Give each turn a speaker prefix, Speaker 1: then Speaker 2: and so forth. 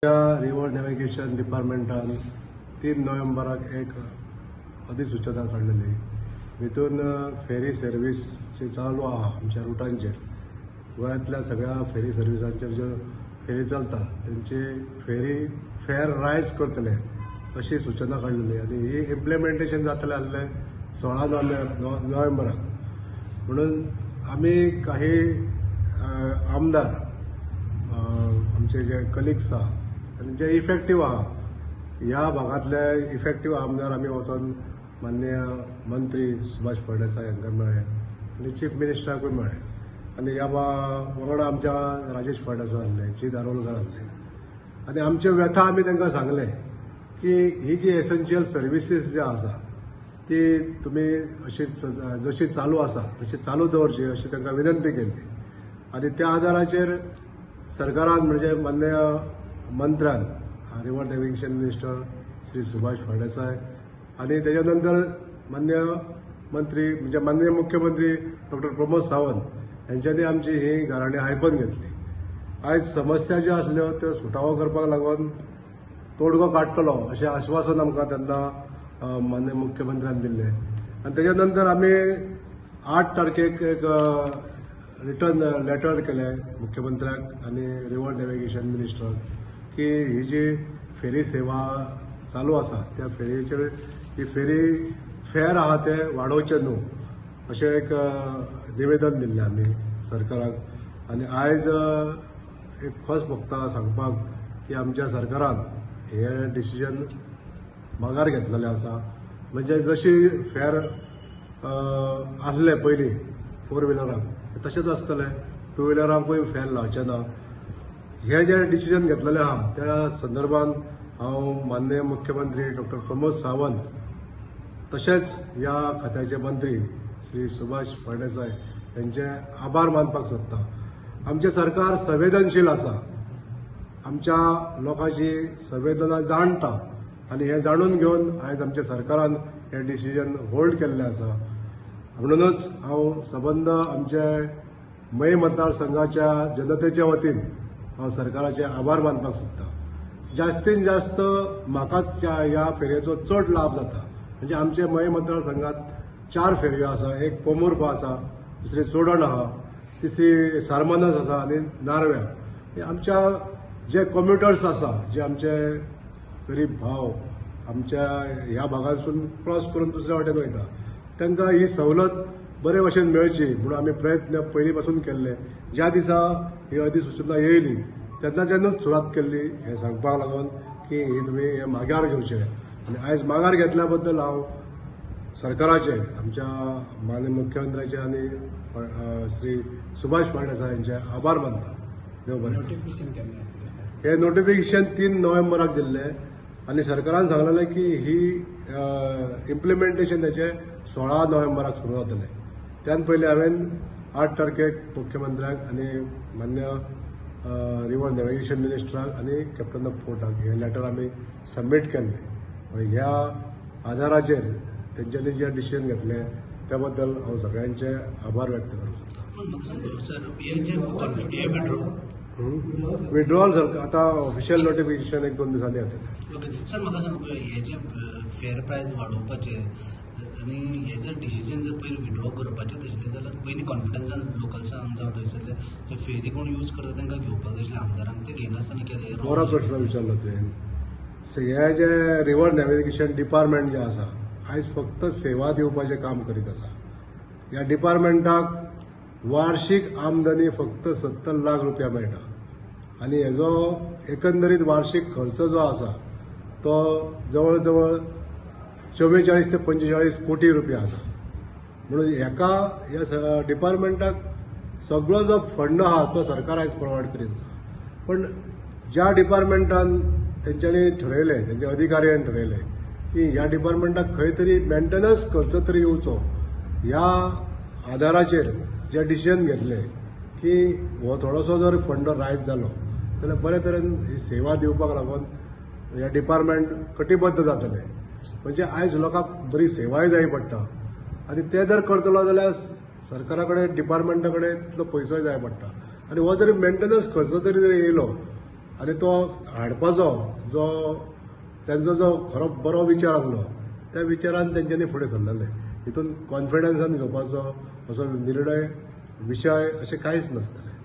Speaker 1: River navigation डिपार्टमेंटान 3 नोव्हेंबराक एक अधिसूचना काडलेली, भितून फेरी सर्वीस जी चालू आहा आमच्या रुटांचेर, गोंयांतल्या सगळ्या फेरी सर्विसांचेर ज्यो फेरी चलता तेंची फेरी फेर रायज करतले अशी सूचना काडलेली आनी ही इम्प्लिमेंटेशन जातलें आसलें 16 नोव्हेंबराक. म्हणून आमी काही आमदार आमचे जे कलिग्स आहा आनी जे इफेक्टीव आहा ह्या भागांतले इफेक्टीव आमदार आमी वचोन माननीय मंत्री सुभाष फळदेसाय हांकां मेळ्ळे आनी चीफ मिनिस्टराकूय मेळ्ळे आनी ह्या वांगडा आमच्या राजेश फळदेसाय आसले, जी दारोलकर आसले आनी आमच्यो व्यथा आमी तांकां सांगलें की ही जी एसेन्शियल सर्विसीस ज्यो आसा ती तुमी अशी जशी चालू आसा तशी चालू दवरची अशी तांकां विनंती केल्ली. आनी त्या आदाराचेर सरकारान म्हणजे माननीय मंत्र्यान river navigation minister Shri Subhash Phaldesai आनी तेच्या नंतर माननीय मंत्री म्हणजे माननीय मुख्यमंत्री डॉक्टर प्रमोद सावंत हेंच्यांनी आमची ही गाराणी आयकून घेतली. आयज समस्या ज्यो आसल्यो त्यो सुटावो करपाक लागून तोडगो काडटलो अशें आश्वासन आमकां तेन्ना माननीय मुख्यमंत्र्यान दिल्लें. आनी तेच्या नंतर आमी 8 तारखेक एक रिटर्न लेटर केलें मुख्यमंत्र्याक आनी रिवर नॅव्हिगेशन मिनिस्टराक की ही जी फेरी सेवा चालू आसा त्या फेरयेचेर ही फेरी फेर आहा ते वाडोवचें न्हू अशें एक निवेदन दिल्लें आमी सरकाराक. आनी आयज एक खोस भोगता सांगपाक की आमच्या सरकारान हें डिसिजन मागार घेतलेलें आसा. म्हणजे जशी फेर आसले पयलीं 4 व्हिलरांक तशेंच आसतलें, 2 व्हिलरांकूय फेर लावचें ना. हे जे डिसिजन घेतलेलें आहा त्या संदर्भान हांव माननीय मुख्यमंत्री डॉक्टर प्रमोद सावंत तशेंच ह्या खात्याचे मंत्री श्री सुभाष फळदेसाय हेंचे आभार मानपाक सोदता. आमचें सरकार संवेदनशील आसा, आमच्या लोकांची संवेदना जाणटा आनी हें जाणून घेवन आयज आमच्या सरकारान हें डिसिजन होल्ड केल्लें आसा. म्हणूनच हांव सबंद आमचे मये मतदारसंघाच्या जनतेच्या वतीन हांव सरकाराचे आभार मानपाक सोदता. जास्तीन जास्त म्हाकाच ह्या फेरयेचो चड लाभ जाता. म्हणजे आमचे मये मतदारसंघात 4 फेरयो आसा, एक पोमुर्फा आसा, दुसरी चोडण आहा, तिसरी सारमानस आसा आनी नार्व्या. आमच्या जे कॉम्युटर्स आसा, जे आमचे गरीब भाव आमच्या ह्या भागांतसून क्रॉस करून दुसऱ्या वाटेन वयता तांकां ही सवलत बरे भशेन मेळची म्हणून आमी प्रयत्न पयलीं पासून केल्ले. ज्या दिसा ही अधिसूचना येयली तेन्नाच्यानूच सुरवात केल्ली हें सांगपाक लागून की ही तुमी हें मागार घेवचें. आनी आयज मागार घेतल्या बद्दल हांव सरकाराचे, आमच्या माननीय मुख्यमंत्र्याचे आनी श्री सुभाष फळदेसाय हेंचे आभार मानता. देव बरें. हें नोटिफिकेशन 3 नोव्हेंबराक दिल्लें आनी सरकारान सांगलेलें की ही इम्प्लिमेंटेशन तेचें 16 नोव्हेंबराक सुरू जातलें. त्यान पयलीं हांवें 8 तारखेक मुख्यमंत्र्याक आनी मान्य रिवर नॅव्हिगेशन मिनिस्टराक आनी कॅप्टन ऑफ पोर्टाक हें लेटर आमी सबमीट केल्लें. ह्या आदाराचेर तेंच्यांनी जें डिसिजन घेतलें त्या बद्दल हांव सगळ्यांचे आभार व्यक्त करूंक सोदता. विड्रॉल सर आतां ऑफिशियल नोटिफिकेशन 1-2 दिसांनी येतलें.
Speaker 2: सर म्हाका सांग, हे जे फेर प्रायस वाडोवपाचे आनी हे जर डिसिजन जर पयलीं विड्रॉ करपाचें आशिल्लें जाल्यार पयलीं कॉन्फिडन्सान लोकल्सांक जावं थंयसरले जे फेरी कोण यूज करता तांकां घेवपाक जाय आशिल्लें, आमदारांक ते घेनासतना केलें.
Speaker 1: बरो प्रश्न विचारलो तुवें. हे जे रिवर नॅव्हिगेशन डिपार्टमेंट जें आसा आयज फक्त सेवा दिवपाचें काम करीत आसा. ह्या डिपार्टमेंटाक वार्षीक आमदनी फक्त 70 लाख रुपया मेळटा आनी हेजो एकंदरीत वार्षीक खर्च जो आसा तो जवळ जवळ 44 ते 45 कोटी रुपया आसा. म्हणून हेका ह्या डिपार्टमेंटाक सगळो जो फंड आहा तो सरकार आयज प्रोवायड करीत आसा. पण ज्या डिपार्टमेंटान तेंच्यांनी ठरयलें, तेंच्या अधिकाऱ्यान ठरयलें की ह्या डिपार्टमेंटाक खंय तरी मेंटेनन्स खर्च तरी येवचो ह्या आदाराचेर जे डिसिजन घेतलें की हो थोडोसो जर फंड रायज जालो जाल्यार बरे तरेन ही सेवा दिवपाक लागून हे डिपार्टमेंट कटिबद्ध जातलें. म्हणजे आयज लोकांक बरी सेवाय जाय पडटा आनी ते जर करतलो जाल्यार सरकारा कडेन डिपार्टमेंटा कडेन तितलो पयसोय जाय पडटा आनी हो जर मेंटेनन्स खर्च तरी जर येयलो आनी तो हाडपाचो जो तेंचो जो खरो बरो विचार आसलो त्या विचारान तेंच्यांनी फुडें सरलेले. हितून कॉन्फिडन्सान घेवपाचो असो निर्णय विशय अशें कांयच नासतलें.